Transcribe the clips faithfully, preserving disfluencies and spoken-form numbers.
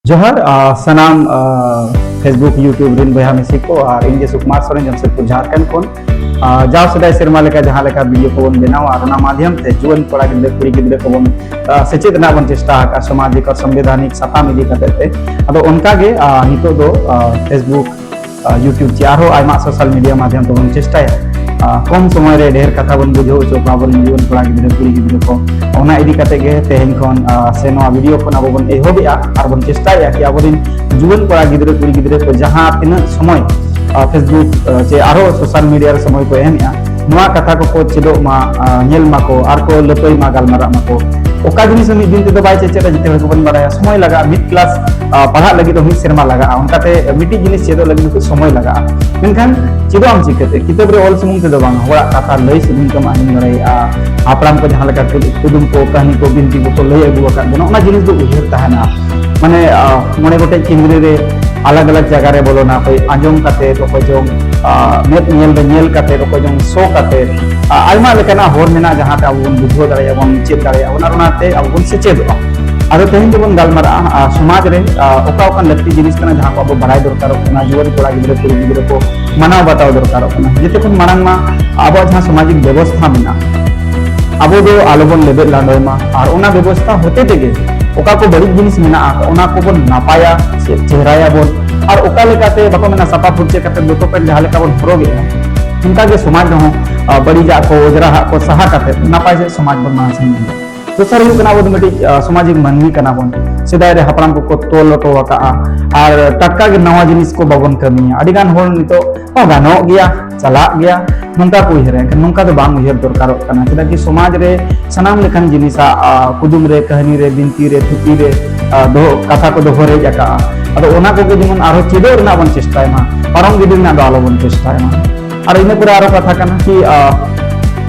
ᱡᱚᱦᱟᱨ, ᱟᱨ ᱥᱟᱱᱟᱢ, ᱟᱨ Facebook, YouTube ᱨᱮᱱ ᱵᱚᱭᱦᱟ ᱢᱤᱥᱤ ᱠᱚ, ᱟᱨ ᱤᱧ ᱜᱮ ᱥᱩᱠᱩᱢᱟᱨ ᱥᱚᱨᱮᱱ, ᱡᱟᱢᱥᱮᱫᱽᱯᱩᱨ, ᱡᱷᱟᱲᱠᱷᱚᱸᱰ ᱠᱷᱚᱱ᱾ ᱟᱨ ᱡᱟᱣ ᱥᱮᱫᱟᱭ ᱥᱮᱨᱢᱟ ᱞᱮᱠᱟ ᱡᱟᱦᱟᱸ ᱞᱮᱠᱟ ᱵᱷᱤᱰᱤᱭᱳ ᱠᱚᱵᱚᱱ ᱵᱮᱱᱟᱣᱟ, ᱟᱨ ᱚᱱᱟ ᱢᱟᱫᱷᱭᱚᱢ ᱛᱮ ᱡᱩᱣᱟᱹᱱ ᱠᱚᱲᱟ ᱜᱤᱫᱽᱨᱟᱹ, ᱠᱩᱲᱤ ᱜᱤᱫᱽᱨᱟᱹ ᱠᱚᱵᱚᱱ, ᱟᱨ ᱥᱮᱪᱮᱫ ᱨᱮᱱᱟᱜ ᱵᱚᱱ ᱪᱮᱥᱴᱟ ᱟᱠᱟᱫᱼᱟ, ᱥᱟᱢᱟᱡᱤᱠ ᱟᱨ ᱥᱚᱝᱵᱤᱫᱷᱟᱱᱤᱠ ᱥᱟᱛᱟᱢ ᱤᱫᱤ ᱠᱟᱛᱮ ᱛᱮ᱾ ᱟᱫᱚ ᱚᱱᱠᱟ ᱜᱮ, ᱟᱨ ᱱᱤᱛᱚᱜ ᱫᱚ, ᱟᱨ Facebook, ᱟᱨ YouTube ᱪᱮ ᱟᱨᱦᱚᱸ ᱟᱭᱢᱟ ᱥᱳᱥᱟᱞ ᱢᱤᱰᱤᱭᱟ ᱢᱟᱫᱷᱭᱚᱢ ᱛᱮᱵᱚᱱ ᱪᱮᱥᱴᱟᱭᱟ, ᱟᱨ ᱠᱚᱢ ᱥᱚᱢᱚᱭ ᱨᱮ ᱰᱷᱮᱨ ᱠᱟᱛᱷᱟ ᱵᱚᱱ ᱵᱩᱡᱷᱟᱹᱣ ᱦᱚᱪᱚ ᱠᱚᱣᱟ ᱟᱵᱚᱨᱮᱱ ᱡᱩᱣᱟᱹᱱ ᱠᱚᱲᱟ ᱜᱤᱫᱽᱨᱟᱹ, ᱠᱩᱲᱤ ᱜᱤᱫᱽᱨᱟᱹ ᱠᱚ᱾ ᱚᱱᱟ ᱤᱫᱤ ᱠᱟᱛᱮ ᱜᱮ ᱛᱮᱦᱮᱧ ᱠᱷᱚᱱ, ᱟᱨ ᱥᱮ ᱱᱚᱣᱟ ᱵᱷᱤᱰᱤᱭᱳ ᱠᱷᱚᱱ ᱟᱵᱚ ᱵᱚᱱ ᱮᱦᱚᱵᱮᱜᱼᱟ ᱟᱨ ᱵᱚᱱ ᱪᱮᱥᱴᱟᱭᱮᱫᱼᱟ ᱠᱤ ᱟᱵᱚᱨᱮᱱ ᱡᱩᱣᱟᱹᱱ ᱠᱚᱲᱟ ᱜᱤᱫᱽᱨᱟᱹ, ᱠᱩᱲᱤ ᱜᱤᱫᱽᱨᱟᱹ ᱠᱚ ᱡᱟᱦᱟᱸ ᱛᱤᱱᱟᱹᱜ ᱥᱚᱢᱚᱭ, ᱟᱨ Facebook, ᱟᱨ ᱪᱮ ᱟᱨᱦᱚᱸ ᱥᱳᱥᱟᱞ ᱢᱤᱰᱤᱭᱟ ᱨᱮ ᱥᱚᱢᱚᱭ ᱠᱚ ᱮᱢᱮᱜᱼᱟ, ᱱᱚᱣᱟ ᱠᱟᱛᱷᱟ ᱠᱚᱠᱚ ᱪᱮᱫᱚᱜ ᱢᱟ, ᱟᱨ ᱧᱮᱞ ᱢᱟᱠᱚ, ᱟᱨ ᱠᱚ ᱞᱟᱹᱯᱟᱹᱭ ᱢᱟ, ᱜᱟᱞᱢᱟᱨᱟᱜ ᱢᱟᱠᱚ᱾ ᱚᱠᱟ ᱡᱤᱱᱤᱥ ᱦᱚᱸ ᱢᱤᱫ ᱫᱤᱱ ᱛᱮᱫᱚ ᱵᱟᱭ ᱪᱮᱫ ᱪᱮᱫᱟ, ᱡᱮᱛᱮ ᱦᱚᱲ ᱜᱮᱵᱚᱱ ᱵᱟᱲᱟᱭᱟ, ᱥᱚᱢᱚᱭ ᱞᱟᱜᱟᱜᱼᱟ᱾ ᱢᱤᱫ ᱠᱞᱟᱥ, ᱟᱨ ᱯᱟᱲᱦᱟᱜ ᱞᱟᱹᱜᱤᱫ ᱫᱚ ᱢᱤᱫ ᱥᱮᱨᱢᱟ ᱞᱟᱜᱟᱜᱼᱟ, ᱚᱱᱠᱟᱛᱮ ᱢᱤᱫᱴᱤᱡ ᱡᱤᱱᱤᱥ ᱪᱮᱫᱚᱜ ᱞᱟᱹᱜᱤᱫ ᱫᱚ ᱥᱚᱢᱚᱭ ᱞᱟᱜᱟᱜᱼᱟ᱾ ᱢᱮᱱᱠᱷᱟᱱ ᱪᱮᱫᱚᱜ ᱟᱢ ᱪᱤᱠᱟᱹᱛᱮ? ᱠᱤᱛᱟᱹᱵ ᱨᱮ ᱚᱞ ᱥᱩᱢᱩᱝ ᱛᱮᱫᱚ ᱵᱟᱝ, ᱦᱚᱲᱟᱜ ᱠᱟᱛᱷᱟ ᱞᱟᱹᱭ ᱥᱩᱢᱩᱝ ᱛᱮᱢ ᱟᱸᱡᱚᱢ ᱫᱟᱲᱮᱭᱟᱜᱼᱟ᱾ ᱦᱟᱯᱲᱟᱢ ᱠᱚ ᱡᱟᱦᱟᱸ ᱞᱮᱠᱟ ᱠᱩᱫᱩᱢ ᱠᱚ, ᱠᱟᱹᱦᱱᱤ ᱠᱚ, ᱵᱤᱱᱛᱤ ᱠᱚᱠᱚ ᱞᱟᱹᱭ ᱟᱹᱜᱩ ᱟᱠᱟᱫ ᱵᱚᱱᱟ, ᱚᱱᱟ ᱡᱤᱱᱤᱥ ᱫᱚ ᱩᱭᱦᱟᱹᱨ ᱛᱟᱦᱮᱱᱟ᱾ ᱢᱟᱱᱮ, ᱟᱨ ᱢᱚᱬᱮ ᱜᱚᱴᱮᱡ ᱠᱮᱸᱫᱽᱨᱤ ᱨᱮ ᱟᱞᱟᱜᱽ ᱟᱞᱟᱜᱽ ᱡᱟᱭᱜᱟ ᱨᱮ ᱵᱚᱞᱚᱱᱟ, ᱚᱠᱚᱭ ᱟᱸᱡᱚᱢ ᱠᱟᱛᱮ, ᱚᱠᱚᱭ ᱪᱚᱝ, ᱟᱨ ᱢᱮᱫ ᱧᱮᱞ ᱨᱮ ᱧᱮᱞ ᱠᱟᱛᱮ, ᱚᱠᱚᱭ ᱪᱚᱝ ᱥᱚ ᱠᱟᱛᱮ, ᱟᱨ ᱟᱭᱢᱟ ᱞᱮᱠᱟᱱᱟᱜ ᱦᱚᱨ ᱢᱮᱱᱟᱜᱼᱟ ᱡᱟᱦᱟᱸ ᱛᱮ ᱟᱵᱚ ᱵᱚᱱ ᱵᱩᱡᱷᱟᱹᱣ ᱫᱟᱲᱮᱭᱟᱜᱼᱟ ᱵᱚᱱ, ᱪᱮᱫ ᱫᱟᱲᱮᱭᱟᱜᱼᱟ ᱵᱚᱱ, ᱟᱨ ᱚᱱᱟᱛᱮ ᱟᱵᱚ ᱵᱚᱱ ᱥᱮᱪᱮᱫᱚᱜᱼᱟ᱾ ᱟᱫᱚ ᱛᱮᱦᱮᱧ ᱫᱚᱵᱚᱱ ᱜᱟᱞᱢᱟᱨᱟᱜᱼᱟ, ᱟᱨ ᱥᱚᱢᱟᱡᱽ ᱨᱮ, ᱟᱨ ᱚᱠᱟ ᱚᱠᱟ ᱞᱟᱹᱠᱛᱤ ᱡᱤᱱᱤᱥ ᱠᱟᱱᱟ ᱡᱟᱦᱟᱸ ᱠᱚ ᱟᱵᱚ ᱵᱟᱲᱟᱭ ᱫᱚᱨᱠᱟᱨᱚᱜ ᱠᱟᱱᱟ, ᱡᱩᱣᱟᱹᱱ ᱠᱚᱲᱟ ᱜᱤᱫᱽᱨᱟᱹ, ᱠᱩᱲᱤ ᱜᱤᱫᱽᱨᱟᱹ ᱠᱚ ᱢᱟᱱᱟᱣ ᱵᱟᱛᱟᱣ ᱫᱚᱨᱠᱟᱨᱚᱜ ᱠᱟᱱᱟ᱾ ᱡᱮᱛᱮ ᱠᱷᱚᱱ ᱢᱟᱲᱟᱝ ᱢᱟ ᱟᱵᱚᱣᱟᱜ ᱡᱟᱦᱟᱸ ᱥᱟᱢᱟᱡᱤᱠ ᱵᱮᱵᱚᱥᱛᱷᱟ ᱢᱮᱱᱟᱜᱼᱟ, ᱟᱵᱚ ᱫᱚ ᱟᱞᱚᱵᱚᱱ ᱞᱮᱵᱮᱫ ᱞᱟᱸᱰᱚᱭ ᱢᱟ, ᱟᱨ ᱚᱱᱟ ᱵᱮᱵᱚᱥᱛᱷᱟ ᱦᱚᱛᱮ ᱛᱮᱜᱮ ᱚᱠᱟ ᱠᱚ ᱵᱟᱹᱲᱤᱡ ᱡᱤᱱᱤᱥ ᱢᱮᱱᱟᱜᱼᱟ, ᱚᱱᱟ ᱠᱚᱵᱚᱱ ᱱᱟᱯᱟᱭᱟ, ᱪᱮ-, ᱪᱮᱦᱨᱟᱭᱟᱵᱚᱱ᱾ ᱟᱨ ᱚᱠᱟ ᱞᱮᱠᱟᱛᱮ ᱵᱟᱠᱚ ᱢᱮᱱᱟ, ᱥᱟᱯᱷᱟ ᱯᱷᱩᱨᱪᱟᱹ ᱠᱟᱛᱮ ᱫᱚᱛᱚ ᱯᱮᱱᱴ ᱡᱟᱦᱟᱸ ᱞᱮᱠᱟ ᱵᱚᱱ ᱦᱚᱨᱚᱜᱮᱜᱼᱟ, ᱚᱱᱠᱟ ᱜᱮ ᱥᱚᱢᱟᱡᱽ ᱨᱮᱦᱚᱸ, ᱟᱨ ᱵᱟᱹᱲᱤᱡᱟᱜ ᱠᱚ, ᱚᱡᱽᱨᱟᱦᱟᱜ ᱠᱚ ᱥᱟᱦᱟ ᱠᱟᱛᱮ ᱱᱟᱯᱟᱭ ᱥᱮᱫ ᱥᱚᱢᱟᱡᱽ ᱵᱚᱱ ᱢᱟᱲᱟᱝ ᱥᱮᱱ ᱤᱫᱤᱭᱟ᱾ ᱫᱚᱥᱟᱨ ᱦᱩᱭᱩᱜ ᱠᱟᱱᱟ, ᱟᱵᱚ ᱫᱚ ᱢᱤᱫᱴᱤᱡ, ᱟᱨ ᱥᱟᱢᱟᱡᱤᱠ ᱢᱟᱹᱱᱢᱤ ᱠᱟᱱᱟ ᱵᱚᱱ᱾ ᱥᱮᱫᱟᱭ ᱨᱮ ᱦᱟᱯᱲᱟᱢ ᱠᱚᱠᱚ ᱛᱚᱞ ᱦᱚᱴᱚ ᱟᱠᱟᱫᱼᱟ, ᱟᱨ ᱴᱟᱴᱠᱟ ᱜᱮ ᱱᱟᱣᱟ ᱡᱤᱱᱤᱥ ᱠᱚ ᱵᱟᱵᱚᱱ ᱠᱟᱹᱢᱤᱭᱟ᱾ ᱟᱹᱰᱤ ᱜᱟᱱ ᱦᱚᱲ ᱱᱤᱛᱚᱜ, "ᱚ, ᱜᱟᱱᱚᱜ ᱜᱮᱭᱟ, ᱪᱟᱞᱟᱜ ᱜᱮᱭᱟ", ᱱᱚᱝᱠᱟ ᱠᱚ ᱩᱭᱦᱟᱹᱨᱟ᱾ ᱮᱱᱠᱷᱟᱱ ᱱᱚᱝᱠᱟ ᱫᱚ ᱵᱟᱝ ᱩᱭᱦᱟᱹᱨ ᱫᱚᱨᱠᱟᱨᱚᱜ ᱠᱟᱱᱟ᱾ ᱪᱮᱫᱟᱜ ᱠᱤ ᱥᱚᱢᱟᱡᱽ ᱨᱮ ᱥᱟᱱᱟᱢ ᱞᱮᱠᱟᱱ ᱡᱤᱱᱤᱥᱟᱜ, ᱟᱨ ᱠᱩᱫᱩᱢ ᱨᱮ, ᱠᱟᱹᱦᱱᱤ ᱨᱮ, ᱵᱤᱱᱛᱤ ᱨᱮ, ᱛᱷᱩᱛᱤ ᱨᱮ, ᱟᱨ ᱫᱚᱦᱚ, ᱠᱟᱛᱷᱟ ᱠᱚ ᱫᱚᱦᱚ ᱦᱮᱡ ᱟᱠᱟᱜᱼᱟ᱾ ᱟᱫᱚ ᱚᱱᱟ ᱠᱚᱜᱮ ᱡᱮᱢᱚᱱ ᱟᱨᱦᱚᱸ ᱪᱮᱫᱚᱜ ᱨᱮᱱᱟᱜ ᱵᱚᱱ ᱪᱮᱥᱴᱟᱭ ᱢᱟ, ᱯᱟᱨᱚᱢ ᱜᱤᱰᱤ ᱨᱮᱱᱟᱜ ᱫᱚ ᱟᱞᱚᱵᱚᱱ ᱪᱮᱥᱴᱟᱭ ᱢᱟ᱾ ᱟᱨ ᱤᱱᱟᱹ ᱯᱚᱨᱮ ᱟᱨᱚ ᱠᱟᱛᱷᱟ ᱠᱟᱱᱟ ᱠᱤ, ᱟᱨ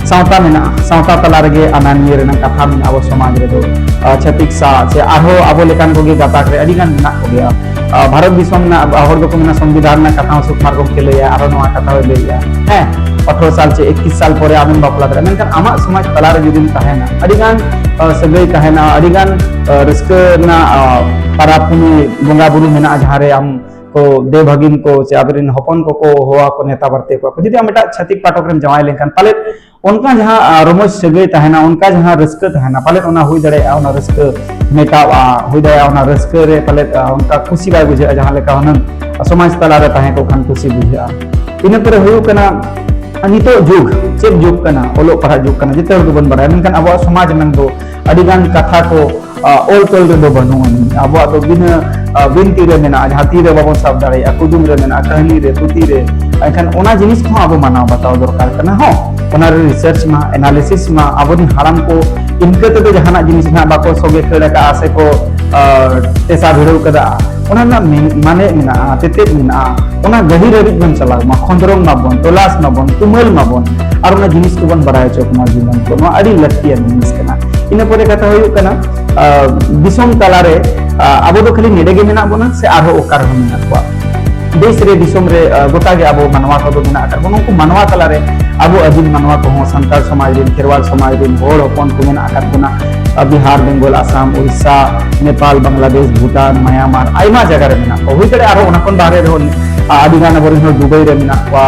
ᱥᱟᱶᱛᱟ ᱢᱮᱱᱟᱜᱼᱟ, ᱥᱟᱶᱛᱟ ᱛᱟᱞᱟ ᱨᱮᱜᱮ ᱟᱱᱟ ᱱᱤᱭᱟᱹ ᱨᱮᱱᱟᱜ ᱠᱟᱛᱷᱟ ᱢᱮᱱᱟᱜᱼᱟ᱾ ᱟᱵᱚ ᱥᱚᱢᱟᱡᱽ ᱨᱮᱫᱚ ᱟᱨ ᱪᱷᱟᱹᱛᱤᱠ ᱥᱟ ᱥᱮ ᱟᱨᱦᱚᱸ ᱟᱵᱚ ᱞᱮᱠᱟᱱ ᱠᱚᱜᱮ ᱜᱟᱛᱟᱠ ᱨᱮ ᱟᱹᱰᱤ ᱜᱟᱱ ᱢᱮᱱᱟᱜ ᱠᱚᱜᱮᱭᱟ᱾ ᱵᱷᱟᱨᱚᱛ ᱫᱤᱥᱚᱢ ᱨᱮᱱᱟᱜ ᱦᱚᱲ ᱫᱚᱠᱚ ᱢᱮᱱᱟ ᱥᱚᱝᱵᱤᱫᱷᱟᱱ ᱨᱮᱱᱟᱜ ᱠᱟᱛᱷᱟ ᱦᱚᱸ ᱥᱩᱠᱢᱟᱨ ᱜᱚᱢᱠᱮ ᱞᱟᱹᱭᱟ, ᱟᱨᱦᱚᱸ ᱱᱚᱣᱟ ᱠᱟᱛᱷᱟ ᱦᱚᱸᱭ ᱞᱟᱹᱭᱮᱜᱼᱟ᱾ ᱦᱮᱸ, ᱟᱴᱷᱨᱚ ᱥᱟᱞ ᱪᱮ ᱮᱠᱤᱥ ᱥᱟᱞ ᱯᱚᱨᱮ ᱟᱢᱮᱢ ᱵᱟᱯᱞᱟ ᱫᱟᱲᱮᱭᱟᱜᱼᱟ, ᱢᱮᱱᱠᱷᱟᱱ ᱟᱢᱟᱜ ᱥᱚᱢᱟᱡᱽ ᱛᱟᱞᱟᱨᱮ ᱡᱩᱫᱤᱢ ᱛᱟᱦᱮᱱᱟ, ᱟᱹᱰᱤᱜᱟᱱ ᱥᱟᱹᱜᱟᱹᱭ ᱛᱟᱦᱮᱱᱟ, ᱟᱹᱰᱤᱜᱟᱱ ᱨᱟᱹᱥᱠᱟᱹ ᱨᱮᱱᱟᱜ ᱯᱟᱨᱟᱵᱽ ᱯᱩᱱᱟᱹᱭ ᱵᱚᱸᱜᱟ ᱵᱩᱨᱩ ᱢᱮᱱᱟᱜᱼᱟ, ᱡᱟᱦᱟᱸᱨᱮ ᱟᱢ ᱠᱚ ᱫᱮᱣ ᱵᱷᱟᱹᱜᱤᱱ ᱠᱚ ᱪᱮ ᱟᱵᱚᱨᱮᱱ ᱦᱚᱯᱚᱱ ᱠᱚᱠᱚ ᱦᱚᱦᱚ ᱟᱠᱚ, ᱱᱮᱣᱛᱟ ᱵᱟᱨᱛᱮ ᱠᱚᱣᱟ ᱠᱚ᱾ ᱡᱩᱫᱤ ᱟᱢ ᱮᱴᱟᱜ ᱪᱷᱟᱹᱛᱤᱠ ᱯᱟᱴᱚᱠ ᱨᱮᱢ ᱡᱟᱶᱟᱭ ᱞᱮᱱᱠᱷᱟᱱ, ᱯᱟᱞᱮᱫ ᱚᱱᱠᱟ ᱡᱟᱦᱟᱸ ᱨᱚᱢᱚᱡᱽ ᱥᱟᱹᱜᱟᱹᱭ ᱛᱟᱦᱮᱱᱟ, ᱚᱱᱠᱟ ᱡᱟᱦᱟᱸ ᱨᱟᱹᱥᱠᱟᱹ ᱛᱟᱦᱮᱱᱟ, ᱯᱟᱞᱮᱫ ᱚᱱᱟ ᱦᱩᱭ ᱫᱟᱲᱮᱭᱟᱜᱼᱟ, ᱚᱱᱟ ᱨᱟᱹᱥᱠᱟᱹ ᱢᱮᱴᱟᱣᱼᱟ, ᱦᱩᱭ ᱫᱟᱲᱮᱭᱟᱜᱼᱟ ᱚᱱᱟ ᱨᱟᱹᱥᱠᱟᱹ ᱨᱮ ᱯᱟᱞᱮᱫ ᱚᱱᱠᱟ ᱠᱩᱥᱤ ᱵᱟᱭ ᱵᱩᱡᱷᱟᱹᱜᱼᱟ ᱡᱟᱦᱟᱸ ᱞᱮᱠᱟ ᱦᱩᱱᱟᱹᱝ ᱥᱚᱢᱟᱡᱽ ᱛᱟᱞᱟᱨᱮ ᱛᱟᱦᱮᱸ ᱠᱚᱜ ᱠᱷᱟᱱ ᱠᱩᱥᱤ ᱵᱩᱡᱷᱟᱹᱜᱼᱟ᱾ ᱤᱱᱟᱹ ᱯᱚᱨᱮ ᱦᱩᱭᱩᱜ ᱠᱟᱱᱟ, ᱱᱤᱛᱚᱜ ᱡᱩᱜᱽ ᱪᱮᱫ ᱡᱩᱜᱽ ᱠᱟᱱᱟ? ᱚᱞᱚᱜ ᱯᱟᱲᱦᱟᱜ ᱡᱩᱜᱽ ᱠᱟᱱᱟ, ᱡᱚᱛᱚ ᱦᱚᱲ ᱜᱮᱵᱚᱱ ᱵᱟᱲᱟᱭᱟ᱾ ᱢᱮᱱᱠᱷᱟᱱ ᱟᱵᱚᱣᱟᱜ ᱥᱚᱢᱟᱡᱽ ᱨᱮᱱᱟᱜ ᱫᱚ ᱟᱹᱰᱤᱜᱟᱱ ᱠᱟᱛᱷᱟ ᱠᱚ ᱚᱞ ᱛᱚᱞ ᱨᱮᱫᱚ ᱵᱟᱹᱱᱩᱜ ᱟᱹᱱᱤᱡ᱾ ᱟᱵᱚᱣᱟᱜ ᱫᱚ ᱵᱤᱱᱟᱹ ᱵᱤᱱᱛᱤ ᱨᱮ ᱢᱮᱱᱟᱜᱼᱟ, ᱡᱟᱦᱟᱸ ᱛᱤ ᱨᱮ ᱵᱟᱵᱚᱱ ᱥᱟᱵ ᱫᱟᱲᱮᱭᱟᱜᱼᱟ, ᱠᱩᱫᱩᱢ ᱨᱮ ᱢᱮᱱᱟᱜᱼᱟ, ᱠᱟᱹᱦᱱᱤ ᱨᱮ, ᱯᱩᱛᱷᱤ ᱨᱮ᱾ ᱮᱱᱠᱷᱟᱱ ᱚᱱᱟ ᱡᱤᱱᱤᱥ ᱠᱚᱦᱚᱸ ᱟᱵᱚ ᱢᱟᱱᱟᱣ ᱵᱟᱛᱟᱣ ᱫᱚᱨᱠᱟᱨ ᱠᱟᱱᱟ᱾ ᱦᱚᱸ, ᱚᱱᱟ ᱨᱮ ᱨᱤᱥᱟᱨᱪ ᱢᱟ, ᱮᱱᱟᱞᱤᱥᱤᱥ ᱢᱟ᱾ ᱟᱵᱚᱨᱮᱱ ᱦᱟᱲᱟᱢ ᱠᱚ ᱤᱱᱠᱟᱹ ᱛᱮᱫᱚ ᱡᱟᱦᱟᱱᱟᱜ ᱡᱤᱱᱤᱥ ᱱᱟᱦᱟᱜ ᱵᱟᱠᱚ ᱥᱚᱜᱮ ᱠᱷᱟᱹᱲ ᱟᱠᱟᱫᱼᱟ ᱥᱮᱠᱚ ᱴᱮᱥᱟ ᱵᱷᱤᱲᱟᱹᱣ ᱠᱟᱫᱟ᱾ ᱚᱱᱟ ᱨᱮᱱᱟᱜ ᱢᱟᱱᱮ ᱢᱮᱱᱟᱜᱼᱟ, ᱛᱮᱛᱮᱫ ᱢᱮᱱᱟᱜᱼᱟ᱾ ᱚᱱᱟ ᱜᱟᱹᱦᱤᱨ ᱦᱟᱹᱵᱤᱡ ᱵᱚᱱ ᱪᱟᱞᱟᱣ ᱢᱟ, ᱠᱷᱚᱸᱫᱽᱨᱚᱝ ᱢᱟᱵᱚᱱ, ᱛᱚᱞᱟᱥ ᱢᱟᱵᱚᱱ, ᱛᱩᱢᱟᱹᱞ ᱢᱟᱵᱚᱱ, ᱟᱨ ᱚᱱᱟ ᱡᱤᱱᱤᱥ ᱠᱚᱵᱚᱱ ᱵᱟᱲᱟᱭ ᱦᱚᱪᱚ ᱠᱚᱢᱟ ᱡᱩᱣᱟᱹᱱ ᱠᱚ᱾ ᱱᱚᱣᱟ ᱟᱹᱰᱤ ᱞᱟᱹᱠᱛᱤᱭᱟᱱ ᱡᱤᱱᱤᱥ ᱠᱟᱱᱟ᱾ ᱤᱱᱟᱹ ᱯᱚᱨᱮ ᱠᱟᱛᱷᱟ ᱦᱩᱭᱩᱜ ᱠᱟᱱᱟ, ᱫᱤᱥᱚᱢ ᱛᱟᱞᱟᱨᱮ ᱟᱵᱚ ᱫᱚ ᱠᱷᱟᱹᱞᱤ ᱱᱮᱰᱮ ᱜᱮ ᱢᱮᱱᱟᱜ ᱵᱚᱱᱟ ᱥᱮ ᱟᱨᱦᱚᱸ ᱚᱠᱟ ᱨᱮᱦᱚᱸ ᱢᱮᱱᱟᱜ ᱠᱚᱣᱟ? ᱫᱮᱥ ᱨᱮ, ᱫᱤᱥᱚᱢ ᱨᱮ ᱜᱚᱴᱟ ᱜᱮ ᱟᱵᱚ ᱢᱟᱱᱣᱟ ᱠᱚᱫᱚ ᱢᱮᱱᱟᱜ ᱟᱠᱟᱫ ᱵᱚᱱᱟ᱾ ᱩᱱᱠᱩ ᱢᱟᱱᱣᱟ ᱛᱟᱞᱟᱨᱮ ᱟᱵᱚ ᱟᱹᱫᱤᱢ ᱢᱟᱱᱣᱟ ᱠᱚᱦᱚᱸ, ᱥᱟᱱᱛᱟᱲ ᱥᱚᱢᱟᱡᱽ ᱨᱮᱱ, ᱠᱷᱮᱨᱣᱟᱞ ᱥᱚᱢᱟᱡᱽ ᱨᱮᱱ ᱦᱚᱲ ᱦᱚᱯᱚᱱ ᱠᱚ ᱢᱮᱱᱟᱜ ᱟᱠᱟᱫ ᱵᱚᱱᱟ᱾ ᱵᱤᱦᱟᱨ, ᱵᱮᱝᱜᱚᱞ, ᱟᱥᱟᱢ, ᱩᱲᱤᱥᱥᱟ, ᱱᱮᱯᱟᱞ, ᱵᱟᱝᱞᱟᱫᱮᱥ, ᱵᱷᱩᱴᱟᱱ, ᱢᱟᱭᱟᱱᱢᱟᱨ, ᱟᱭᱢᱟ ᱡᱟᱭᱜᱟ ᱨᱮ ᱢᱮᱱᱟᱜ ᱠᱚᱣᱟ᱾ ᱦᱩᱭ ᱫᱟᱲᱮᱭᱟᱜᱼᱟ ᱟᱨᱦᱚᱸ ᱚᱱᱟ ᱠᱷᱚᱱ ᱵᱟᱦᱨᱮ ᱨᱮᱦᱚᱸ ᱟᱹᱰᱤ ᱜᱟᱱ ᱟᱵᱚᱨᱮᱱ ᱦᱚᱲ ᱫᱩᱵᱟᱭ ᱨᱮ ᱢᱮᱱᱟᱜ ᱠᱚᱣᱟ᱾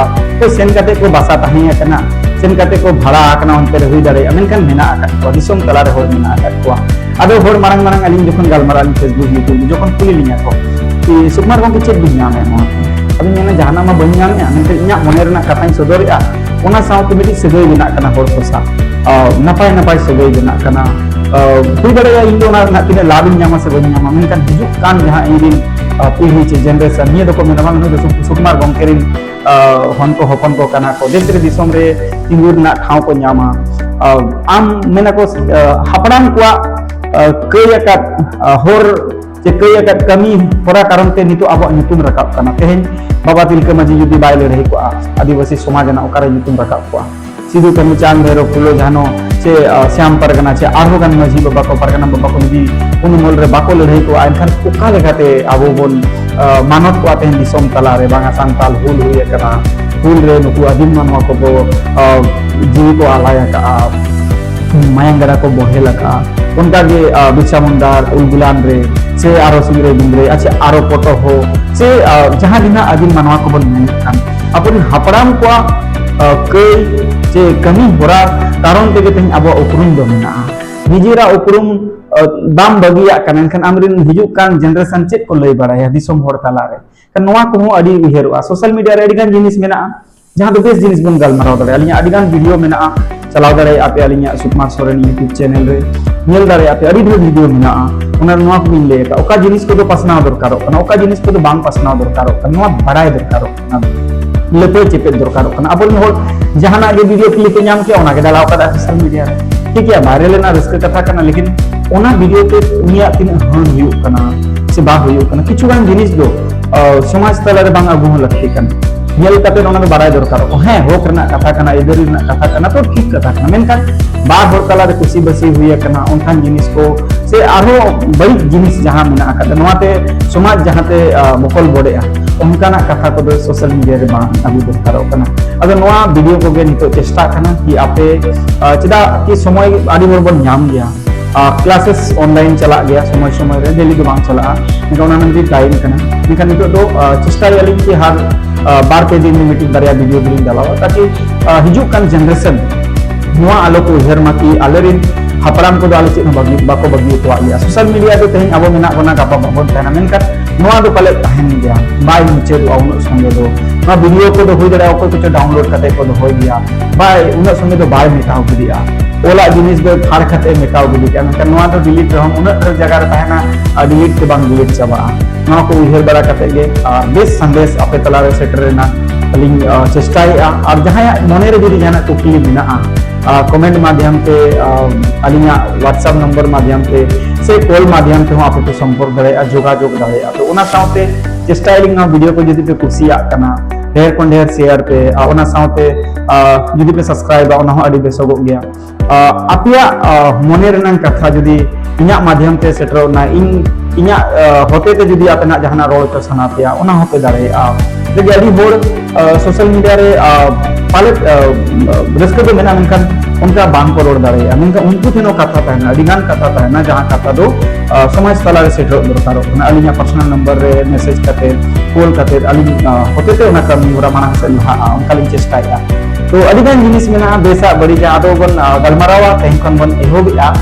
ᱥᱮᱱ ᱠᱟᱛᱮ ᱠᱚ ᱵᱟᱥᱟ ᱛᱟᱦᱮᱸ ᱟᱠᱟᱱᱟ, ᱥᱮᱱ ᱠᱟᱛᱮ ᱠᱚ ᱵᱷᱟᱲᱟ ᱟᱠᱟᱱᱟ, ᱚᱱᱛᱮ ᱨᱮ ᱦᱩᱭ ᱫᱟᱲᱮᱭᱟᱜᱼᱟ, ᱢᱮᱱᱠᱷᱟᱱ ᱢᱮᱱᱟᱜ ᱟᱠᱟᱫ ᱠᱚᱣᱟ, ᱫᱤᱥᱚᱢ ᱛᱟᱞᱟᱨᱮ ᱦᱚᱲ ᱢᱮᱱᱟᱜ ᱟᱠᱟᱫ ᱠᱚᱣᱟ᱾ ᱟᱫᱚ ᱦᱚᱲ ᱢᱟᱲᱟᱝ ᱢᱟᱲᱟᱝ ᱟᱹᱞᱤᱧ ᱡᱚᱠᱷᱚᱱ ᱜᱟᱞᱢᱟᱨᱟᱣ ᱟᱹᱞᱤᱧ Facebook, YouTube ᱡᱚᱠᱷᱚᱱ ᱠᱩᱞᱤ ᱞᱤᱧᱟ ᱠᱚ, "ᱥᱩᱠᱩᱢᱟᱨ ᱜᱚᱢᱠᱮ, ᱪᱮᱫ ᱵᱤᱱ ᱧᱟᱢᱮᱫ ᱱᱚᱣᱟ?" ᱟᱫᱚᱧ ᱢᱮᱱᱟ, "ᱡᱟᱦᱟᱱᱟᱜ ᱢᱟ ᱵᱟᱹᱧ ᱧᱟᱢᱮᱫᱼᱟ, ᱢᱮᱱᱠᱷᱟᱱ ᱤᱧᱟᱹᱜ ᱢᱚᱱᱮ ᱨᱮᱱᱟᱜ ᱠᱟᱛᱷᱟᱧ ᱥᱚᱫᱚᱨᱮᱫᱼᱟ, ᱚᱱᱟ ᱥᱟᱶᱛᱮ ᱢᱤᱫᱴᱤᱡ ᱥᱟᱹᱜᱟᱹᱭ ᱵᱮᱱᱟᱜ ᱠᱟᱱᱟ ᱦᱚᱲ ᱠᱚ ᱥᱟᱶ, ᱱᱟᱯᱟᱭ ᱱᱟᱯᱟᱭ ᱥᱟᱹᱜᱟᱹᱭ ᱵᱮᱱᱟᱜ ᱠᱟᱱᱟ᱾ ᱦᱩᱭ ᱫᱟᱲᱮᱭᱟᱜᱼᱟ ᱤᱧ ᱫᱚ ᱚᱱᱟ ᱨᱮᱱᱟᱜ ᱛᱤᱱᱟᱹᱜ ᱞᱟᱵᱷ ᱤᱧ ᱧᱟᱢᱟ ᱥᱮ ᱵᱟᱹᱧ ᱧᱟᱢᱟ, ᱢᱮᱱᱠᱷᱟᱱ ᱦᱤᱡᱩᱜ ᱠᱟᱱ ᱡᱟᱦᱟᱸ ᱤᱧ ᱨᱮᱱ ᱯᱤᱲᱦᱤ ᱪᱮ ᱡᱮᱱᱟᱨᱮᱥᱚᱱ, ᱱᱤᱭᱟᱹ ᱫᱚᱠᱚ ᱢᱮᱱᱟ, ᱵᱟᱝ, ᱱᱩᱭ ᱫᱚ ᱥᱩᱠᱩᱢᱟᱨ ᱜᱚᱢᱠᱮ ᱨᱮᱱ ᱦᱚᱱ ᱠᱚ, ᱦᱚᱯᱚᱱ ᱠᱚ ᱠᱟᱱᱟ ᱠᱚ, ᱫᱮᱥ ᱨᱮ ᱫᱤᱥᱚᱢ ᱨᱮ ᱛᱤᱸᱜᱩ ᱨᱮᱱᱟᱜ ᱴᱷᱟᱶ ᱠᱚ ᱧᱟᱢᱟ᱾ ᱟᱢ ᱢᱮᱱᱟᱠᱚ, ᱦᱟᱯᱲᱟᱢ ᱠᱚᱣᱟᱜ ᱠᱟᱹᱭ ᱟᱠᱟᱫ ᱦᱚᱨ ᱪᱮ ᱠᱟᱹᱭ ᱟᱠᱟᱫ ᱠᱟᱹᱢᱤ ᱦᱚᱨᱟ ᱠᱟᱨᱚᱱ ᱛᱮ ᱱᱤᱛᱚᱜ ᱟᱵᱚᱣᱟᱜ ᱧᱩᱛᱩᱢ ᱨᱟᱠᱟᱵ ᱠᱟᱱᱟ᱾ ᱛᱮᱦᱮᱧ ᱵᱟᱵᱟ ᱛᱤᱞᱠᱟᱹ ᱢᱟᱹᱡᱷᱤ ᱡᱩᱫᱤ ᱵᱟᱭ ᱞᱟᱹᱲᱦᱟᱹᱭ ᱠᱚᱜᱼᱟ, ᱟᱹᱫᱤᱵᱟᱹᱥᱤ ᱥᱚᱢᱟᱡᱽ ᱨᱮᱱᱟᱜ ᱚᱠᱟᱨᱮ ᱧᱩᱛᱩᱢ ᱨᱟᱠᱟᱵ ᱠᱚᱜᱼᱟ? ᱥᱤᱫᱩ ᱠᱟᱹᱱᱦᱩ ᱪᱟᱸᱫᱽ ᱵᱷᱟᱭᱨᱚ ᱯᱷᱩᱞᱳ ᱡᱷᱟᱱᱚ ᱥᱮ ᱥᱭᱟᱢ ᱯᱟᱨᱜᱟᱱᱟ ᱥᱮ ᱟᱨᱦᱚᱸ ᱜᱟᱱ ᱢᱟᱹᱡᱷᱤ ᱵᱟᱵᱟ ᱠᱚ ᱯᱟᱨᱜᱟᱱᱟ ᱵᱟᱵᱟ ᱠᱚ ᱡᱩᱫᱤ ᱩᱱ ᱚᱢᱚᱞ ᱨᱮ ᱵᱟᱠᱚ ᱞᱟᱹᱲᱦᱟᱹᱭ ᱠᱚᱜᱼᱟ, ᱮᱱᱠᱷᱟᱱ ᱚᱠᱟ ᱞᱮᱠᱟᱛᱮ ᱟᱵᱚ ᱵᱚᱱ ᱢᱟᱱᱚᱛ ᱠᱚᱣᱟ ᱛᱮᱦᱮᱧ ᱫᱤᱥᱚᱢ ᱛᱟᱞᱟᱨᱮ? ᱵᱟᱝᱟ, ᱥᱟᱱᱛᱟᱞ ᱦᱩᱞ ᱦᱩᱭ ᱟᱠᱟᱱᱟ, ᱦᱩᱞ ᱨᱮ ᱱᱩᱠᱩ ᱟᱹᱫᱤᱢ ᱢᱟᱱᱣᱟ ᱠᱚᱠᱚ ᱡᱤᱣᱤ ᱠᱚ ᱟᱞᱟᱭ ᱟᱠᱟᱫᱼᱟ, ᱢᱟᱭᱟᱝ ᱜᱟᱰᱟ ᱠᱚ ᱵᱚᱦᱮᱞ ᱟᱠᱟᱫᱼᱟ᱾ ᱚᱱᱠᱟᱜᱮ ᱵᱤᱨᱥᱟ ᱢᱩᱱᱰᱟ ᱩᱞᱜᱩᱞᱟᱱ ᱨᱮ ᱥᱮ ᱟᱨᱚ ᱥᱤᱝᱨᱟᱹᱭ ᱵᱤᱝᱨᱟᱹᱭ ᱟᱪᱪᱷᱟ ᱟᱨᱚ ᱯᱚᱴᱚᱦᱚ ᱥᱮ ᱡᱟᱦᱟᱸ ᱜᱮ ᱱᱟᱦᱟᱜ ᱟᱹᱫᱤᱢ ᱢᱟᱱᱣᱟ ᱠᱚᱵᱚᱱ ᱢᱮᱱᱮᱫ ᱠᱟᱱ, ᱟᱵᱚᱨᱮᱱ ᱦᱟᱯᱲᱟᱢ ᱠᱚᱣᱟᱜ ᱠᱟᱹᱭ ᱪᱮ ᱠᱟᱹᱢᱤ ᱦᱚᱨᱟ ᱠᱟᱨᱚᱱ ᱛᱮᱜᱮ ᱛᱮᱦᱮᱧ ᱟᱵᱚᱣᱟᱜ ᱩᱯᱨᱩᱢ ᱫᱚ ᱢᱮᱱᱟᱜᱼᱟ᱾ ᱱᱤᱡᱮᱨᱟᱜ ᱩᱯᱨᱩᱢ ᱵᱟᱢ ᱵᱟᱹᱜᱤᱭᱟᱜ ᱠᱟᱱᱟ, ᱮᱱᱠᱷᱟᱱ ᱟᱢᱨᱮᱱ ᱦᱤᱡᱩᱜ ᱠᱟᱱ ᱡᱮᱱᱟᱨᱮᱥᱚᱱ ᱪᱮᱫ ᱠᱚ ᱞᱟᱹᱭ ᱵᱟᱲᱟᱭᱟ ᱫᱤᱥᱚᱢ ᱦᱚᱲ ᱛᱟᱞᱟᱨᱮ? ᱱᱚᱣᱟ ᱠᱚᱦᱚᱸ ᱟᱹᱰᱤ ᱩᱭᱦᱟᱹᱨᱚᱜᱼᱟ᱾ ᱥᱳᱥᱟᱞ ᱢᱤᱰᱤᱭᱟ ᱨᱮ ᱟᱹᱰᱤ ᱜᱟᱱ ᱡᱤᱱᱤᱥ ᱢᱮᱱᱟᱜᱼᱟ, ᱡᱟᱦᱟᱸ ᱫᱚ ᱵᱮᱥ ᱡᱤᱱᱤᱥ ᱵᱚᱱ ᱜᱟᱞᱢᱟᱨᱟᱣ ᱫᱟᱲᱮᱭᱟᱜᱼᱟ᱾ ᱟᱹᱞᱤᱧᱟᱜ ᱟᱹᱰᱤ ᱜᱟᱱ ᱵᱷᱤᱰᱤᱭᱳ ᱢᱮᱱᱟᱜᱼᱟ, ᱪᱟᱞᱟᱣ ᱫᱟᱲᱮᱭᱟᱜᱼᱟ ᱯᱮ ᱟᱹᱞᱤᱧᱟᱜ ᱥᱩᱠᱩᱢᱟᱨ ᱥᱚᱨᱮᱱ YouTube ᱪᱮᱱᱮᱞ ᱨᱮ, ᱧᱮᱞ ᱫᱟᱲᱮᱭᱟᱜᱼᱟ ᱯᱮ, ᱟᱹᱰᱤ ᱰᱷᱮᱨ ᱵᱷᱤᱰᱤᱭᱳ ᱢᱮᱱᱟᱜᱼᱟ᱾ ᱚᱱᱟ ᱱᱚᱣᱟ ᱠᱚᱜᱮᱧ ᱞᱟᱹᱭ ᱟᱠᱟᱫᱼᱟ, ᱚᱠᱟ ᱡᱤᱱᱤᱥ ᱠᱚᱫᱚ ᱯᱟᱥᱱᱟᱣ ᱫᱚᱨᱠᱟᱨᱚᱜ ᱠᱟᱱᱟ, ᱚᱠᱟ ᱡᱤᱱᱤᱥ ᱠᱚᱫᱚ ᱵᱟᱝ ᱯᱟᱥᱱᱟᱣ ᱫᱚᱨᱠᱟᱨᱚᱜ ᱠᱟᱱᱟ, ᱱᱚᱣᱟ ᱵᱟᱲᱟᱭ ᱫᱚᱨᱠᱟᱨᱚᱜ ᱠᱟᱱᱟ᱾ ᱞᱟᱹᱯᱟᱹᱭ ᱪᱮᱯᱮᱫ ᱫᱚᱨᱠᱟᱨᱚᱜ ᱠᱟᱱᱟ᱾ ᱟᱵᱚᱨᱮᱱ ᱦᱚᱲ ᱡᱟᱦᱟᱱᱟᱜ ᱜᱮ ᱵᱷᱤᱰᱤᱭᱳ ᱠᱞᱤᱯ ᱮ ᱧᱟᱢ ᱠᱮᱫᱟ, ᱚᱱᱟ ᱜᱮ ᱰᱟᱞᱟᱣ ᱠᱟᱫᱟ ᱥᱳᱥᱟᱞ ᱢᱤᱰᱤᱭᱟ ᱨᱮ᱾ ᱴᱷᱤᱠ ᱜᱮᱭᱟ, ᱵᱷᱟᱭᱨᱟᱞ ᱮᱱᱟ, ᱨᱟᱹᱥᱠᱟᱹ ᱠᱟᱛᱷᱟ ᱠᱟᱱᱟ, ᱞᱮᱠᱤᱱ ᱚᱱᱟ ᱵᱷᱤᱰᱤᱭᱳ ᱛᱮ ᱩᱱᱤᱭᱟᱜ ᱛᱤᱱᱟᱹᱜ ᱦᱟᱹᱱ ᱦᱩᱭᱩᱜ ᱠᱟᱱᱟ ᱥᱮ ᱵᱟᱝ ᱦᱩᱭᱩᱜ ᱠᱟᱱᱟ? ᱠᱤᱪᱷᱩ ᱜᱟᱱ ᱡᱤᱱᱤᱥ ᱫᱚ ᱥᱚᱢᱟᱡᱽ ᱛᱟᱞᱟᱨᱮ ᱵᱟᱝ ᱟᱹᱜᱩ ᱦᱚᱸ ᱞᱟᱹᱠᱛᱤ ᱠᱟᱱᱟ᱾ ᱧᱮᱞ ᱠᱟᱛᱮ ᱚᱱᱟ ᱫᱚ ᱵᱟᱲᱟᱭ ᱫᱚᱨᱠᱟᱨᱚᱜᱼᱟ᱾ ᱦᱮᱸ, ᱦᱚᱠ ᱨᱮᱱᱟᱜ ᱠᱟᱛᱷᱟ ᱠᱟᱱᱟ, ᱟᱹᱭᱫᱟᱹᱨᱤ ᱨᱮᱱᱟᱜ ᱠᱟᱛᱷᱟ ᱠᱟᱱᱟ, ᱛᱚ ᱴᱷᱤᱠ ᱠᱟᱛᱷᱟ ᱠᱟᱱᱟ᱾ ᱢᱮᱱᱠᱷᱟᱱ ᱵᱟᱨ ᱦᱚᱲ ᱛᱟᱞᱟᱨᱮ ᱠᱩᱥᱤ ᱵᱟᱹᱥᱤ ᱦᱩᱭ ᱟᱠᱟᱱᱟ, ᱚᱱᱠᱟᱱ ᱡᱤᱱᱤᱥ ᱠᱚ ᱥᱮ ᱟᱨᱦᱚᱸ ᱵᱟᱹᱲᱤᱡ ᱡᱤᱱᱤᱥ ᱡᱟᱦᱟᱸ ᱢᱮᱱᱟᱜ ᱟᱠᱟᱫᱟ, ᱱᱚᱣᱟᱛᱮ ᱥᱚᱢᱟᱡᱽ ᱡᱟᱦᱟᱸᱛᱮ ᱵᱚᱠᱚᱞ ᱵᱚᱰᱮᱜᱼᱟ, ᱚᱱᱠᱟᱱᱟᱜ ᱠᱟᱛᱷᱟ ᱠᱚᱫᱚ ᱥᱳᱥᱟᱞ ᱢᱤᱰᱤᱭᱟ ᱨᱮ ᱵᱟᱝ ᱟᱹᱜᱩ ᱫᱚᱨᱠᱟᱨᱚᱜ ᱠᱟᱱᱟ᱾ ᱟᱫᱚ ᱱᱚᱣᱟ ᱵᱷᱤᱰᱤᱭᱳ ᱠᱚᱜᱮ ᱱᱤᱛᱚᱜ ᱪᱮᱥᱴᱟᱜ ᱠᱟᱱᱟ ᱠᱤ ᱟᱯᱮ ᱪᱮᱫᱟᱜ ᱠᱤ ᱥᱚᱢᱚᱭ ᱟᱹᱰᱤ ᱦᱚᱲ ᱵᱚᱱ ᱧᱟᱢ ᱜᱮᱭᱟ, ᱠᱞᱟᱥᱮᱥ ᱚᱱᱞᱟᱭᱤᱱ ᱪᱟᱞᱟᱜ ᱜᱮᱭᱟ ᱥᱚᱢᱚᱭ ᱥᱚᱢᱚᱭ ᱨᱮ, ᱰᱮᱞᱤ ᱫᱚ ᱵᱟᱝ ᱪᱟᱞᱟᱜᱼᱟ, ᱢᱮᱱᱠᱷᱟᱱ ᱚᱱᱟ ᱢᱤᱫᱴᱤᱡ ᱴᱟᱭᱤᱢ ᱠᱟᱱᱟ᱾ ᱢᱮᱱᱠᱷᱟᱱ ᱱᱤᱛᱚᱜ ᱫᱚ ᱪᱮᱥᱴᱟᱭᱟᱞᱤᱧ ᱠᱤ ᱦᱟᱨ ᱵᱟᱨ ᱯᱮ ᱫᱤᱱ ᱢᱤᱫᱴᱤᱡ ᱵᱟᱨᱭᱟ ᱵᱷᱤᱰᱤᱭᱳ ᱜᱮᱞᱤᱧ ᱰᱟᱞᱟᱣᱟ, ᱛᱟᱠᱤ ᱦᱤᱡᱩᱜ ᱠᱟᱱ ᱡᱮᱱᱟᱨᱮᱥᱚᱱ ᱱᱚᱣᱟ ᱟᱞᱚ ᱠᱚ ᱩᱭᱦᱟᱹᱨ ᱢᱟ ᱠᱤ ᱟᱞᱮᱨᱮᱱ ᱦᱟᱯᱲᱟᱢ ᱠᱚᱫᱚ ᱟᱞᱮ ᱪᱮᱫ ᱦᱚᱸ ᱵᱟᱹᱜᱤ ᱵᱟᱠᱚ ᱵᱟᱹᱜᱤ ᱦᱚᱴᱚᱣᱟᱜ ᱞᱮᱭᱟ᱾ ᱥᱳᱥᱟᱞ ᱢᱤᱰᱤᱭᱟ ᱫᱚ ᱛᱮᱦᱮᱧ ᱟᱵᱚ ᱢᱮᱱᱟᱜ ᱵᱚᱱᱟ, ᱜᱟᱯᱟ ᱵᱟᱵᱚᱱ ᱛᱟᱦᱮᱱᱟ, ᱢᱮᱱᱠᱷᱟᱱ ᱱᱚᱣᱟ ᱫᱚ ᱯᱟᱞᱮᱫ ᱛᱟᱦᱮᱱ ᱜᱮᱭᱟ, ᱵᱟᱭ ᱢᱩᱪᱟᱹᱫᱚᱜᱼᱟ ᱩᱱᱟᱹᱜ ᱥᱚᱸᱜᱮ ᱫᱚ᱾ ᱱᱚᱣᱟ ᱵᱷᱤᱰᱤᱭᱳ ᱠᱚᱫᱚ ᱦᱩᱭ ᱫᱟᱲᱮᱭᱟᱜᱼᱟ ᱚᱠᱚᱭ ᱠᱚᱪᱚ ᱰᱟᱣᱩᱱᱞᱳᱰ ᱠᱟᱛᱮ ᱠᱚ ᱫᱚᱦᱚᱭ ᱜᱮᱭᱟ, ᱵᱟᱭ ᱩᱱᱟᱹᱜ ᱥᱚᱸᱜᱮ ᱫᱚ ᱵᱟᱭ ᱢᱮᱴᱟᱣ ᱜᱤᱰᱤᱜᱼᱟ᱾ ᱚᱞᱟᱜ ᱡᱤᱱᱤᱥ ᱫᱚ ᱯᱷᱟᱲ ᱠᱟᱛᱮ ᱢᱮᱴᱟᱣ ᱜᱤᱰᱤ ᱠᱟᱜᱼᱟ, ᱢᱮᱱᱠᱷᱟᱱ ᱱᱚᱣᱟ ᱫᱚ ᱰᱤᱞᱤᱴ ᱨᱮᱦᱚᱸ ᱩᱱᱟᱹᱜ ᱰᱷᱮᱨ ᱡᱟᱭᱜᱟ ᱨᱮ ᱛᱟᱦᱮᱱᱟ ᱟᱨ ᱰᱤᱞᱤᱴ ᱛᱮ ᱵᱟᱝ ᱰᱤᱞᱤᱴ ᱪᱟᱵᱟᱜᱼᱟ᱾ ᱱᱚᱣᱟ ᱠᱚ ᱩᱭᱦᱟᱹᱨ ᱵᱟᱲᱟ ᱠᱟᱛᱮ ᱜᱮ ᱟᱨ ᱵᱮᱥ ᱥᱟᱸᱫᱮᱥ ᱟᱯᱮ ᱛᱟᱞᱟᱨᱮ ᱥᱮᱴᱮᱨ ᱨᱮᱱᱟᱜ ᱟᱹᱞᱤᱧ ᱪᱮᱥᱴᱟᱭᱮᱫᱼᱟ᱾ ᱟᱨ ᱡᱟᱦᱟᱸᱭᱟᱜ ᱢᱚᱱᱮᱨᱮ ᱡᱩᱫᱤ ᱡᱟᱦᱟᱱᱟᱜ ᱠᱩᱠᱞᱤ ᱢᱮᱱᱟᱜᱼᱟ, ᱠᱚᱢᱮᱱᱴ ᱢᱟᱫᱽᱫᱷᱚᱢ ᱛᱮ, ᱟᱹᱞᱤᱧᱟᱜ ᱣᱟᱴᱥᱮᱯ ᱱᱚᱢᱵᱚᱨ ᱢᱟᱫᱽᱫᱷᱚᱢ ᱛᱮ ᱥᱮ ᱠᱚᱞ ᱢᱟᱫᱽᱫᱷᱚᱢ ᱛᱮᱦᱚᱸ ᱟᱯᱮ ᱯᱮ ᱥᱚᱢᱯᱚᱨᱠ ᱫᱟᱲᱮᱭᱟᱜᱼᱟ, ᱡᱳᱜᱟᱡᱳᱜᱽ ᱫᱟᱲᱮᱭᱟᱜᱼᱟ᱾ ᱛᱚ ᱚᱱᱟ ᱥᱟᱶᱛᱮ ᱪᱮᱥᱴᱟᱭᱟᱞᱤᱧ ᱱᱚᱣᱟ ᱵᱷᱤᱰᱤᱭᱳ ᱠᱚ ᱡᱩᱫᱤ ᱯᱮ ᱠᱩᱥᱤᱭᱟᱜ ᱠᱟᱱᱟ, ᱰᱷᱮᱨ ᱠᱷᱚᱱ ᱰᱷᱮᱨ ᱥᱮᱭᱟᱨ ᱯᱮ, ᱟᱨ ᱚᱱᱟ ᱥᱟᱶᱛᱮ ᱟᱨ ᱡᱩᱫᱤ ᱯᱮ ᱥᱟᱵᱥᱠᱨᱟᱭᱤᱵᱟ, ᱚᱱᱟ ᱦᱚᱸ ᱟᱹᱰᱤ ᱵᱮᱥᱚᱜᱚᱜ ᱜᱮᱭᱟ᱾ ᱟᱨ ᱟᱯᱮᱭᱟᱜ ᱟᱨ ᱢᱚᱱᱮ ᱨᱮᱱᱟᱜ ᱠᱟᱛᱷᱟ ᱡᱩᱫᱤ ᱤᱧᱟᱹᱜ ᱢᱟᱫᱽᱫᱷᱚᱢ ᱛᱮ ᱥᱮᱴᱮᱨᱚᱜ ᱨᱮᱱᱟᱜ, ᱤᱧ ᱤᱧᱟᱹᱜ ᱟᱨ ᱦᱚᱛᱮ ᱛᱮ ᱡᱩᱫᱤ ᱟᱯᱮᱱᱟᱜ ᱡᱟᱦᱟᱱᱟᱜ ᱨᱚᱲ ᱯᱮ ᱥᱟᱱᱟ ᱯᱮᱭᱟ, ᱚᱱᱟ ᱦᱚᱸᱯᱮ ᱫᱟᱲᱮᱭᱟᱜᱼᱟ᱾ ᱡᱩᱫᱤ ᱟᱹᱰᱤ ᱦᱚᱲ ᱥᱳᱥᱟᱞ ᱢᱤᱰᱤᱭᱟ ᱨᱮ ᱟᱨ ᱯᱟᱞᱮᱫ ᱟᱨ ᱨᱟᱹᱥᱠᱟᱹ ᱫᱚ ᱢᱮᱱᱟᱜᱼᱟ, ᱢᱮᱱᱠᱷᱟᱱ ᱚᱱᱠᱟ ᱵᱟᱝ ᱠᱚ ᱨᱚᱲ ᱫᱟᱲᱮᱭᱟᱜᱼᱟ, ᱢᱮᱱᱠᱷᱟᱱ ᱩᱱᱠᱩ ᱴᱷᱮᱱ ᱦᱚᱸ ᱠᱟᱛᱷᱟ ᱛᱟᱦᱮᱱᱟ, ᱟᱹᱰᱤ ᱜᱟᱱ ᱠᱟᱛᱷᱟ ᱛᱟᱦᱮᱱᱟ, ᱡᱟᱦᱟᱸ ᱠᱟᱛᱷᱟ ᱫᱚ ᱟᱨ ᱥᱚᱢᱟᱡᱽ ᱛᱟᱞᱟᱨᱮ ᱥᱮᱴᱮᱨᱚᱜ ᱫᱚᱨᱠᱟᱨᱚᱜ ᱠᱟᱱᱟ᱾ ᱟᱹᱞᱤᱧᱟᱜ ᱯᱟᱨᱥᱚᱱᱟᱞ ᱱᱟᱢᱵᱟᱨ ᱨᱮ ᱢᱮᱥᱮᱡᱽ ᱠᱟᱛᱮ, ᱠᱚᱞ ᱠᱟᱛᱮ, ᱟᱹᱞᱤᱧ ᱟᱨ ᱦᱚᱛᱮ ᱛᱮ ᱚᱱᱟ ᱠᱟᱹᱢᱤ ᱦᱚᱨᱟ ᱢᱟᱲᱟᱝ ᱥᱮᱫ ᱞᱟᱦᱟᱜᱼᱟ, ᱚᱱᱠᱟ ᱞᱤᱧ ᱪᱮᱥᱴᱟᱭᱮᱫᱼᱟ᱾ ᱛᱚ ᱟᱹᱰᱤ ᱜᱟᱱ ᱡᱤᱱᱤᱥ ᱢᱮᱱᱟᱜᱼᱟ ᱵᱮᱥᱟᱜ ᱵᱟᱹᱲᱤᱡᱟᱜ, ᱟᱫᱚ ᱵᱚᱱ ᱟᱨ ᱜᱟᱞᱢᱟᱨᱟᱣᱟ᱾ ᱛᱮᱦᱮᱧ ᱠᱷᱚᱱ ᱵᱚᱱ ᱮᱦᱚᱵᱮᱜᱼᱟ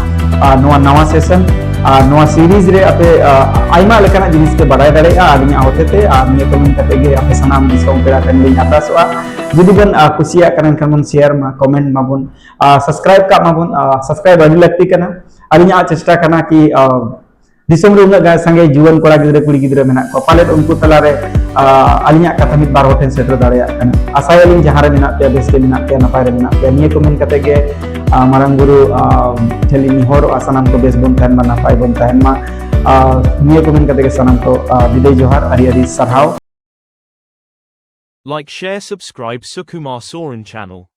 ᱟᱨ ᱱᱚᱣᱟ ᱱᱟᱣᱟ ᱥᱮᱥᱚᱱ᱾ ᱟᱨ ᱱᱚᱣᱟ ᱥᱤᱨᱤᱡᱽ ᱨᱮ ᱟᱯᱮ ᱟᱨ ᱟᱭᱢᱟ ᱞᱮᱠᱟᱱᱟᱜ ᱡᱤᱱᱤᱥ ᱯᱮ ᱵᱟᱲᱟᱭ ᱫᱟᱲᱮᱭᱟᱜᱼᱟ ᱟᱹᱞᱤᱧᱟᱜ ᱦᱚᱛᱮ ᱛᱮ᱾ ᱟᱨ ᱱᱤᱭᱟᱹ ᱠᱚ ᱢᱮᱱ ᱠᱟᱛᱮ ᱜᱮ ᱟᱯᱮ ᱥᱟᱱᱟᱢ ᱫᱤᱥᱚᱢ ᱯᱮᱲᱟ ᱴᱷᱮᱱ ᱞᱤᱧ ᱟᱨᱫᱟᱥᱚᱜᱼᱟ, ᱡᱩᱫᱤ ᱵᱚᱱ ᱟᱨ ᱠᱩᱥᱤᱭᱟᱜ ᱠᱟᱱᱟ, ᱮᱱᱠᱷᱟᱱ ᱵᱚᱱ ᱥᱮᱭᱟᱨ ᱢᱟ, ᱠᱚᱢᱮᱱᱴ ᱢᱟᱵᱚᱱ, ᱟᱨ ᱥᱟᱵᱥᱠᱨᱟᱭᱤᱵ ᱠᱟᱜ ᱢᱟᱵᱚᱱ᱾ ᱟᱨ ᱥᱟᱵᱥᱠᱨᱟᱭᱤᱵ ᱟᱹᱰᱤ ᱞᱟᱹᱠᱛᱤ ᱠᱟᱱᱟ᱾ ᱟᱹᱞᱤᱧᱟᱜ ᱪᱮᱥᱴᱟ ᱠᱟᱱᱟ ᱠᱤ ᱟᱨ ᱫᱤᱥᱚᱢ ᱨᱮ ᱩᱱᱟᱹᱜ ᱜᱟᱱ ᱥᱟᱸᱜᱮ ᱡᱩᱣᱟᱹᱱ ᱠᱚᱲᱟ ᱜᱤᱫᱽᱨᱟᱹ, ᱠᱩᱲᱤ ᱜᱤᱫᱽᱨᱟᱹ ᱢᱮᱱᱟᱜ ᱠᱚᱣᱟ, ᱯᱟᱞᱮᱫ ᱩᱱᱠᱩ ᱛᱟᱞᱟᱨᱮ ᱟᱨ ᱟᱹᱞᱤᱧᱟᱜ ᱠᱟᱛᱷᱟ ᱢᱤᱫ ᱵᱟᱨ ᱦᱚᱲ ᱴᱷᱮᱱ ᱥᱮᱴᱮᱨ ᱫᱟᱲᱮᱭᱟᱜ ᱠᱟᱱᱟ᱾ ᱟᱥᱟᱭᱟᱞᱤᱧ ᱡᱟᱦᱟᱸ ᱨᱮ ᱢᱮᱱᱟᱜ ᱯᱮᱭᱟ, ᱵᱮᱥ ᱜᱮ ᱢᱮᱱᱟᱜ ᱯᱮᱭᱟ, ᱱᱟᱯᱟᱭ ᱨᱮ ᱢᱮᱱᱟᱜ ᱯᱮᱭᱟ᱾ ᱱᱤᱭᱟᱹ ᱠᱚ ᱢᱮᱱ ᱠᱟᱛᱮ ᱜᱮ ᱟᱨ ᱢᱟᱨᱟᱝ ᱵᱩᱨᱩ ᱟᱨ ᱴᱷᱮᱱ ᱞᱤᱧ ᱱᱮᱦᱚᱨᱚᱜᱼᱟ, ᱥᱟᱱᱟᱢ ᱠᱚ ᱵᱮᱥ ᱵᱚᱱ ᱛᱟᱦᱮᱱ ᱢᱟ, ᱱᱟᱯᱟᱭ ᱵᱚᱱ ᱛᱟᱦᱮᱱ ᱢᱟ᱾ ᱟᱨ ᱱᱤᱭᱟᱹ ᱠᱚ ᱢᱮᱱ ᱠᱟᱛᱮ ᱜᱮ ᱥᱟᱱᱟᱢ ᱠᱚ ᱟᱨ ᱵᱤᱫᱟᱹᱭ ᱡᱚᱦᱟᱨ, ᱟᱹᱰᱤ ᱟᱹᱰᱤ ᱥᱟᱨᱦᱟᱣ᱾ Like, share, subscribe Sukumar Soren channel.